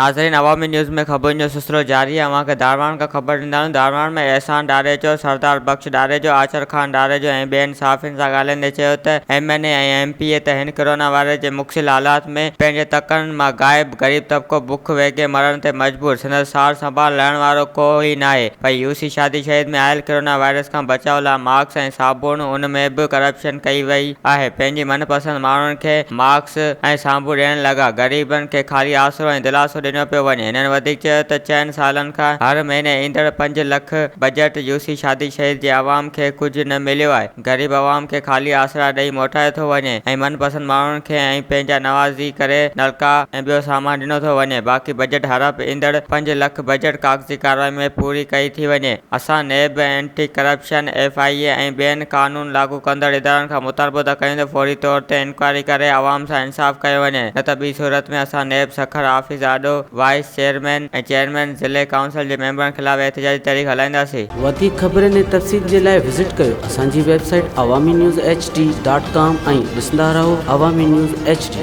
ناظرين عوامي نيوز ۾ خبرن جو سلسلو جاري آهي اوهان کي ڌارواڻ کان خبر ڏيندا آهيون ڌارواڻ ۾ احسان ڏاريجو، سردار بخش ڏاريجو، آچر خان ڏاريجو ۽ ٻين صحافين سان ڳالهائيندي چيو ته M N A ۽ M P A ته هن ڪرونا وائرس جي مشڪل حالات ۾ پنهنجي تڪن مان غائب غريب طبقو بک ويڳي مرڻ تي مجبور سندس سار سنڀال لهڻ وارو ڪو ئي ناهي پر يو سي شادي شهيد ۾ آيل ڪرونا وائرس کان بچاء لاء ماسڪ ۽ صابڻ ان ۾ به ڪرپشن ڪئي وئي آهي پنهنجي من پسند ماڻهن کي ماسڪ ۽ سانڀو ڏيڻ لڳا، غريبن کي خالي آسرو ۽ دلاسو ڏنو پيو وڃي. هنن وڌيڪ چيو ته چئن سالن کان هر مهيني ايندڙ پنج لک بجيٽ يوسي شادي شهيد جي عوام کي ڪجهه نه مليو آهي، غريب عوام کي خالي آسرا ڏئي موٽايو ٿو وڃي ۽ من پسند ماڻهن کي ۽ پنهنجا نوازي ڪري نلڪا ۽ ٻيو سامان ڏنو ٿو وڃي، باقي بجيٽ هڙپ ايندڙ پنج لک بجيٽ ڪاغذي ڪارروائي ۾ پوري ڪئي ٿي وڃي، اسان NAB, anti corruption, F I A ۽ ٻين قانون لاڳو ڪندڙ ادارن کان مطالبو ٿا ڪيون ته فوري طور تي انڪوائري ڪري عوام سان انصاف ڪيو وڃي نه ته ٻي صورت ۾ اسان نيب سکر آفيس آڏو وائيس چيئرمين ۽ چيئرمين ضلعي ڪائونسل جي ميمبرن خلاف احتجاجي تحريڪ هلائينداسين. وڌيڪ خبرن ۽ تفصيل جي لاء وزٽ ڪيو اسان جي website Awami news H D dot com ۽ ڏسندا رهو عوامي نيوز ايڇ ڊي.